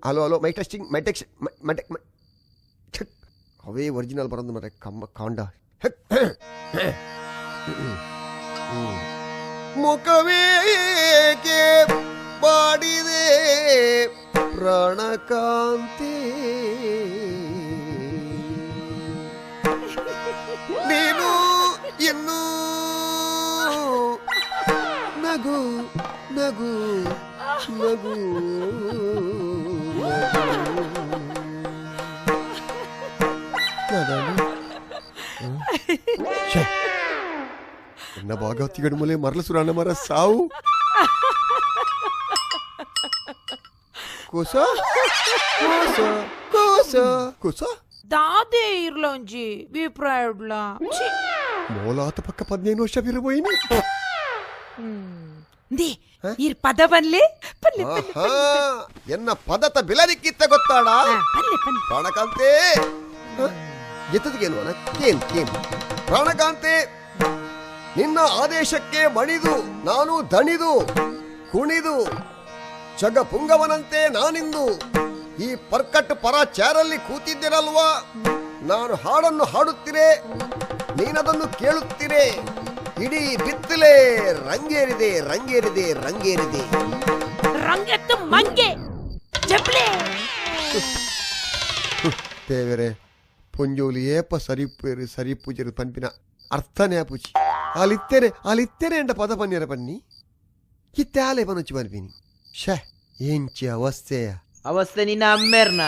Hello hello mic testing mic text mic ಅವೇ original ಬರೋದು ಮರೆ ಕಮ್ಮ ಕಾಂಡ. ಮುಖವೇಕೆ ಬಾಡಿದೆ ಪ್ರಾಣಕಾಂತಿ, ನೀನು ಇನ್ನೂ ನಗು ನಗು ನಗು. ಎನ್ನ ಭಾಗವತಿಗಡ ಮೂಲೆ ಮರಲ ಸುರಾಣ ಮರ ಸಾವು ಕೋಸ ಕೋಸ ಕೋಸ ಕೋಸ ದಾದೆ ಇರ್ಲೊಂಜಿ ವಿಪ್ರಾಯಡ್ಲ ಮೋಲಾತ ಪಕ್ಕ 15 ವರ್ಷ ಬಿರಬೋಯಿನಿ. ಇರ್ ಪದ ಬನ್ಲೆ ಪಲ್ಲೆ ಎನ್ನ ಪದತ ಬಿಲರಿಕ್ಕಿತ್ತ ಗೊತ್ತಾಡ ಪ್ರಾಣಕಾಂತೆ ಎತ್ತದಿಗೇನು ಕೇನ್ ಕೇನ್ ಪ್ರಾಣಕಾಂತೆ, ನಿನ್ನ ಆದೇಶಕ್ಕೆ ಮಣಿದು ನಾನು ದಣಿದು ಕುಣಿದು ಜಗ ಪುಂಗವನಂತೆ ನಾನಿಂದು ಈ ಪರ್ಕಟ್ ಪರ ಚಾರಲ್ಲಿ ಕೂತಿದ್ದೀರಲ್ವಾ, ನಾನು ಹಾಡನ್ನು ಹಾಡುತ್ತೀರೆ, ನೀನದನ್ನು ಕೇಳುತ್ತೀರೆ, ಇಡೀ ಬಿತ್ತಲೆ ರಂಗೇರಿದೆ ರಂಗೇರಿದೆ ರಂಗೇರಿದೆ ರಂಗೆತ್ತು ಮಂಗೆ ಜಪ್ಲೆ. ದೇವರೇ ಪೊಂಜೋಲಿ ಏಪ ಸರಿಪೇರು ಸರಿಪೂಜರು ಪನ್ಪಿನ ಅರ್ಥನೇ ಪೂಜಿ ಅಲ್ಲಿತ್ತೇನೆ ಅಲ್ಲಿತ್ತೇನೆ ಎಂಡ ಪದ ಪನ್ನಿರ ಪನ್ನಿ ಇತ್ತೆ ಆಲೆ ಪನುಚಿ ಪನ್ಪಿನಿ. ಶೇ ಎಂಚಿ ಅವಸ್ಥೆಯ ಅವಸ್ಥೆ ನಿನ್ನ ಅಮ್ಮೇರ್ನ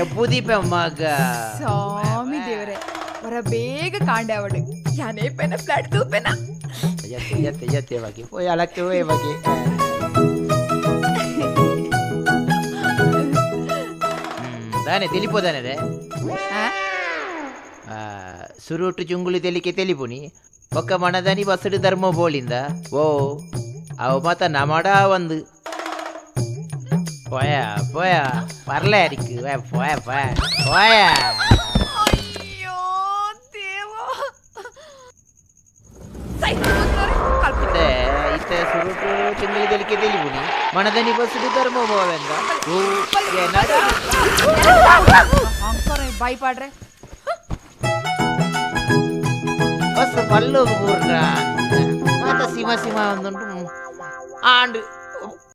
ಎಪ್ಪುದೀಪ ಮಗ. ಸ್ವಾಮಿ ದೇವರೇ ಹೊರ ಬೇಗ ಕಾಂಡೆ ಅವಳು ಯಾನೇ ಪೆನ ಫ್ಲಾಟ್ ತೂಪೆನ ಯತ್ತೆ ಯತ್ತೆ ಯತ್ತೆ ಬಾಕಿ ಪೋಯ್ ಅಲಕ್ಕೆ ಹೋಯ್ ಬಾಕಿ. ದಾನೆ ತೆಲಿಪೋದಾನೆ ರೇ ಸುರುಟು ಚುಂಗುಳಿ ತೆಲಿಕೆ ತೆಲಿಪುನಿ ಒಕ್ಕ ಮಣದನಿ ಬಸಡು ಧರ್ಮ ಬೋಳಿಂದ ಓ ಅವ ಮಾತ ನಮಡ ಒಂದು ಪೋಯ ಪೋಯ ಪರ್ಲೆ ಅರಿಕು ಪೋಯ ಪೋಯ ಪೋಯ. ಇತ್ತೆ ಸುರುಟು ಚುಂಗುಳಿ ತೆಲಿಕೆ ತೆಲಿಪುನಿ ಮಣದನಿ ಬಸಡು ಧರ್ಮ ಬೋವೆಂದ ಓ ಏನಾಡ ಬಾಯ್ ಪಾಡ್ರೆ ಬಸ್ ಪಲ್ಲೋಗು ಪೂರ್ಣ ಮಾತ ಸಿಮ ಸಿಮ ಒಂದುಂಟು ಆಂಡ್